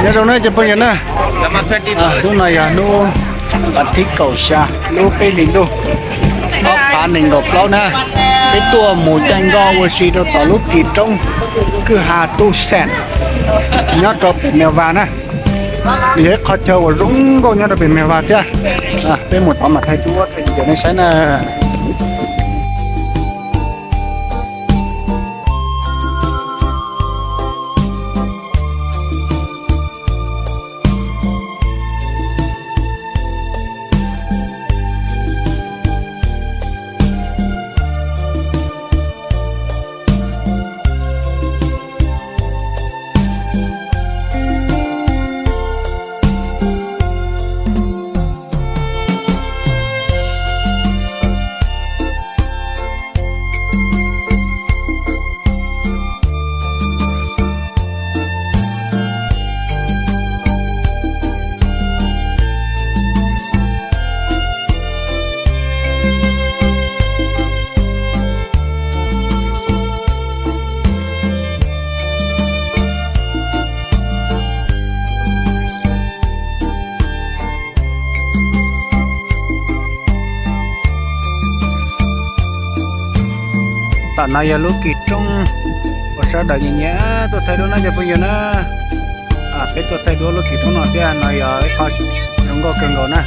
Nyob zoo na cov phooj ywg na, hnub no yog hnub thib kaum xya lub peb hlis ntuj ob phav nees nkaum plaub na. Peb tuaj mus caij nkoj ua si rau tom lub kis roob kwj ha Tuj Xeem nyob rau pem Mes Vas na. Yog ib qhov chaw uas zoo nkauj nyob rau pem Mes Vas thiab. Peb mus tod mam thaij duab rau nej saib na. Tom no yog lub kis roob uas sawv daws nyiam nyiam tuaj thaij duab na cov phooj ywg na. Peb tuaj thaij duab lub kis roob no thiab, no yog ib qho zoo nkauj kawg nkaus na.